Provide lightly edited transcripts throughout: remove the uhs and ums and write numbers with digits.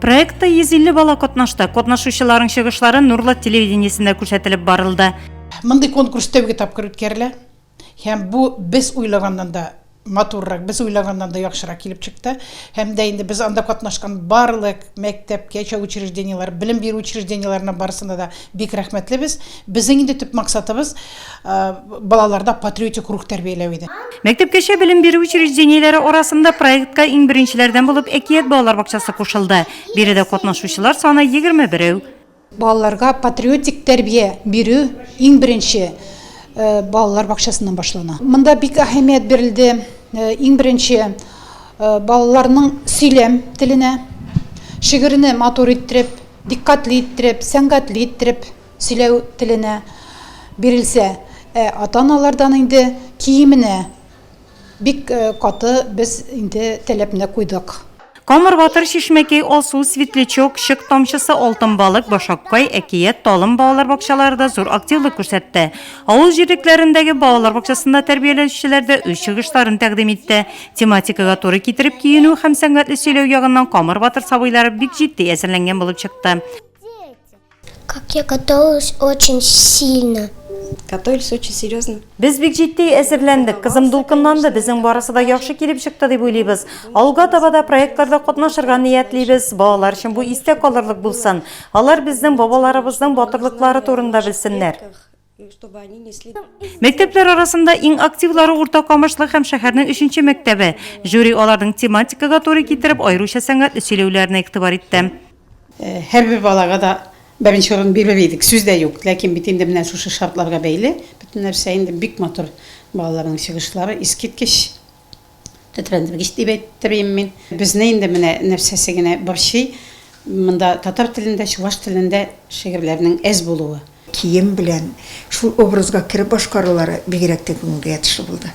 Проектта 150 бала катнашты. Катнашучыларның чыгышлары Нурлат телевидениесендә күрсәтелеп барылды. Мондый конкурс тәүге тапкыр үткәрелә һәм бу без уйлаганнан да матуррак, без уйлаганнан да яхшырак килеп чыкты. Һәм дә инде без анда катнашкан барлык мәктәпкәчә учреждениеләр, белем бирү учреждениеләренә барысына да бик рәхмәтлебез. Безнең инде төп максатыбыз балаларда патриотик рух тәрбияләү иде. Мәктәпкәчә белем бирү учреждениеләре арасында проектка иң беренчеләрдән булып Әкият балалар бакчасы кушылды. Биредә катнашучылар саны 21. Балаларга патриотик тәрбия бирү иң беренче балалар бакчасыннан башлана. Монда бик әһәмият бирелде иң беренче балаларның сөйләм теленә, шигырьне матур иттереп, дикъкатьле иттереп, сәнгатьле иттереп сөйләү теленә бирелсә, ә ата-аналардан инде киеменә Бик каты без инде таләпне куйдык. Камыр батыр, Чишмәкәй, Алсу, Светлячок, Чык тамчысы, Алтын балык, Башаккай, Әкият, Талым балалар бакчалары да зур активлык күрсәтте. Авыл җирлекләрендәге балалар бакчасында тәрбияләнүчеләр дә үз чыгышларын тәкъдим итте. Тематикага туры китереп киенү һәм сәнгатьле сөйләү ягыннан Камыр батыр сабыйлары бик җитди әзерләнгән булып чыкты. Как я готовилась очень сильно. Готовились очень серьезно. Без бик җитди әзерләндек. Кызым дулкынланды, безнең барысы да яхшы килеп чыкты дип уйлыйбыз. Алга таба да проектларда катнашырга ниятлибез. Балалар өчен бу истә калырлык булсын. Алар безнең бабаларыбызның батырлыклары турында белсеннәр. Мәктәпләр арасында иң активлары Урта Камышлы һәм шәһәрнең өченче мәктәбе. Жюри аларның тематикага туры китереп, аеруча сәнгатьле сөйләүләренә игътибар итте. Һәрбер балага да беренче урын бирер идек, сүз дә юк. Ләкин бит инде менә шушы шартларга бәйле бөтен нәрсә инде. Бик матур балаларның чыгышлары, искиткеч тетрәндергеч дип әйттерим мин. Безне инде менә нәрсәсе генә борчый, монда татар телендә, чуваш телендә шигырьләрнең әз булуы. Кием белән шул образга кереп башкарулары бигрәк тә күңелгә ятышлы булды.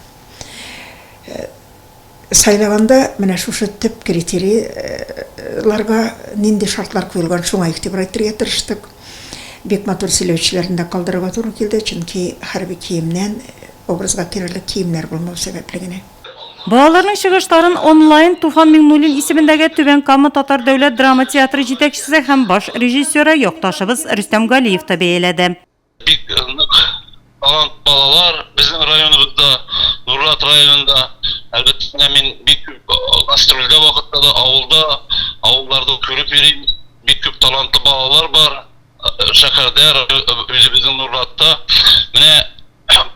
Сайлаганда менә шушы төп критерийларга нинди шартлар куелган, шуңа игътибар итәргә тырыштык. Бик матур сөйләүчеләрне дә калдырырга туры килде, чөнки хәрби киемнән образга керерлек киемнәр булмау сәбәпле генә. Балаларның чыгышларын онлайн Туфан Миңнуллин исемендәге Түбән Кама татар дәүләт драма театры җитәкчесе һәм баш режиссеры, якташыбыз Рөстәм Галиев та бәяләде. Бик нык талант балалар безнең районыбызда, Нурлат районында. Әлбәттә, менә мин бик күп гастрольдә вакытта да авылда, авылларда күреп йөрим. Бик күп талантлы балалар бар. Шәһәрдә, үзебезнең Нурлатта. Менә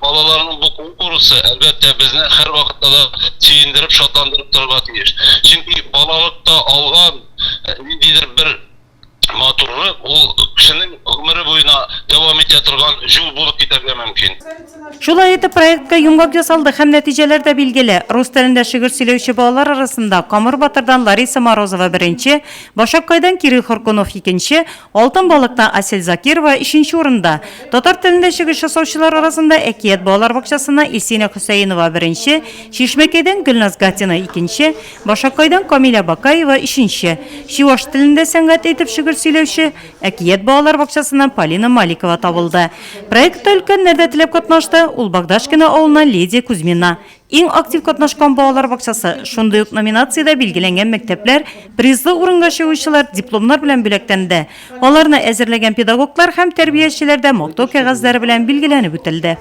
балаларның бу конкурсы, әлбәттә, безне һәрвакытта да сөендереп, шатландырып торырга тиеш. Чөнки балалыкта алган ниндидер бер матурлык ул кешенең гомере буена дәвам итә торган җул булып китәргә мөмкин. Шулай итеп, проектка йомгак ясалды һәм нәтиҗәләр дә билгеле. Рус телендә шигырь сөйләүче балалар арасында Камыр батырдан Лариса Морозова беренче, Башаккайдан Кирилл Хоркунов икенче, Алтын балыктан Асель Закирова өченче урында. Татар телендә чыгыш ясаучылар арасында Әкият балалар бакчасыннан Илсинә Хөсәенова беренче, Чишмәкәйдән Гөлназ Гатина икенче, Башакайдан Камилә Бакаева, өченче. Чуваш телендә сәнгатьле итеп шигырь сөйләүче, Әкият балалар бакчасыннан Полина Маликова табылды. Проектта өлкәннәр дә теләп катнашты, ул Богдашкино авылыннан Лидия Кузьмина. Иң актив катнашкан балалар бакчасы, шундый ук номинациядә билгеләнгән мәктәпләр призлы урынга чыгучылар дипломнар белән бүләкләнде. Аларны әзерләгән педагоглар һәм тәрбиячеләр дә мактау кәгазьләре белән билгеләнеп үтелде.